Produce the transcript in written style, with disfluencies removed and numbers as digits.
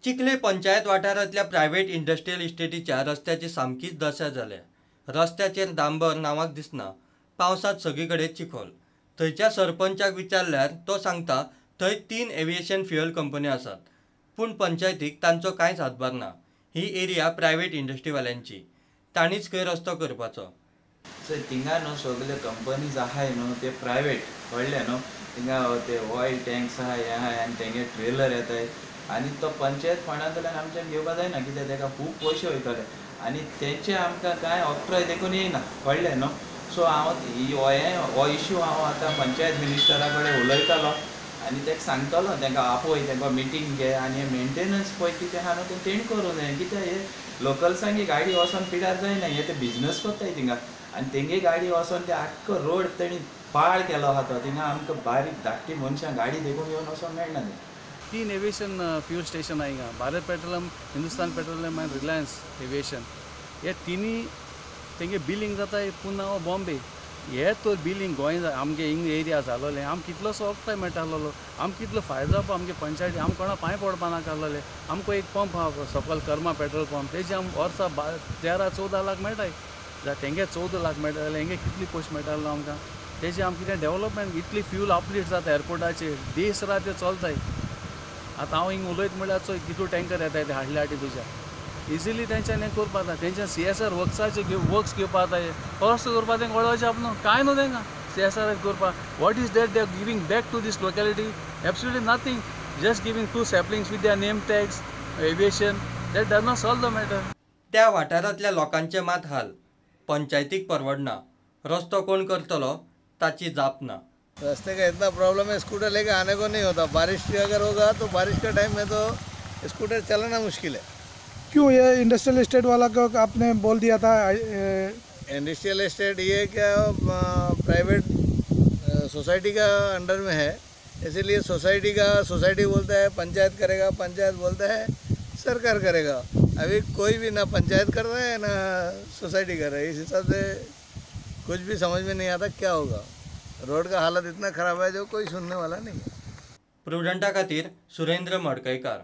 चिखले पंचायत वाठारांतल्या private industrial इस्टेटीच्या रस्त्याची सामकीच दशा जाल्या. रस्त्याचेर डांबर नांवाक दिसना. पावसांत सगळी कडेन चिखोल. थंयच्या सरपंचाक विचारल्यार तो सांगता थंय 3 एव्हिएशन फ्युएल कंपन्यो आसात, पूण पंचायतीक तांचो कांयच हातभार ना. ही एरिया प्रायव्हेट इंडस्ट्रीवाल्यांची, तांणीच खंय रस्तो करपाचो. सो थिंगा न्हू सगळे कंपनीज आहाय न्हू ते प्रायवेट कळ्ळे न्हू, थिंगा ते ऑयल टँक्स आहाय हें आहाय आनी तेंगे ट्रेलर येताय आनी तो पंचायत फंडांतल्यान आमच्यान घेवपा जायना कित्याक तेका खूब पयशे वयतले आनी तेंचे आमकां कांय ऑक्ट्रॉय देखून येयना कळ्ळें न्हू. सो हांव हो इश्यू हांव आतां पंचायत मिनिस्टरा कडेन उलयतलो आनी तेका सांगतलो तेंका आपोय, तेंका मिटींग घे आनी मेंटेनन्स पळय कितें आहा न्हू तें तेणी करूं जाय. कित्याक हे लोकल्सांगे गाडी वचोन पिड्यार जायना, हे ते बिजनस करताय थिंगा आनी तेंगे गाडी वचोन ते आख्खो रोड तेणी पाळ केलो आहा तो थिंगा आमकां बारीक धाकटी मनशां गाडी देखून येवन वचोंक मेळना. 3 एविएशन फ्यूल स्टेशन आएगा, Bharat petroleum, Hindustan petroleum and Reliance aviation. हे तिन्ही तेंगे बिलिंग जाता पुना वा बॉम्बे. हे तर बिलिंग गोंय आमगे हिंग एरिया जालोलें, आमकां कितलोसो ऑक्टाय मेळटालोलो, आमकां कितलो फायदो जावपा आमगे पंचायती, आमकां कोणा पांय पडपा नाका. आमकां एक पंप आहा सकयल कर्मा पेट्रोल पंप, तेजे आम वर्सा 13-14 लाख मेळटाय. तेंगे 14 लाख मेळटा जाल्यार हेंगे कितली पयशे मेळटालो आमकां. तेजे आमकां कितें डेवलपमेंट, इतली फ्यूल अपलिफ्ट जाता एअरपोर्टाचेर, दीस रात ते चलताय. आतां हांव हिंग उलयत म्हणल्यार चोय कितू टँकर येताय ते हाडले हाटी तुज्या इजिली तेंच्यान हें करपा जाता. तेंच्यान CSR वर्क्साचे वर्क्स घेवपा जाता, रस्तो करपा तेंकां व्हडलो आप न्हू कांय न्हू तेंकां CSR करपा. What is that they are giving back to this locality? Absolutely nothing. Just giving 2 saplings with their name tags aviation, that does not solve the matter. त्या वाठारांतल्या लोकांचे मात हाल. पंचायतीक परवडना. रस्तो कोण करतलो ताची जाप ना. रास्ते का इतना प्रॉब्लम है, स्कूटर लेके आने को नहीं होता. बारिश अगर होगा तो बारिश के टाइम में तो स्कूटर चलाना मुश्किल है. क्यों ये इंडस्ट्रियल एस्टेट वाला को आपने बोल दिया था? इंडस्ट्रियल एस्टेट ये क्या प्राइवेट सोसाइटी का अंडर में है, इसीलिए सोसाइटी बोलता है पंचायत करेगा, पंचायत बोलता है सरकार करेगा. अभी कोई भी ना पंचायत कर रहा है ना सोसाइटी कर रहा है. इस हिसाब से कुछ भी समझ में नहीं आता क्या होगा. रोड का हालत इतना खराब है जो कोई सुनने वाला नहीं है. प्रुडंटा खातीर सुरेंद्र मडकयकार.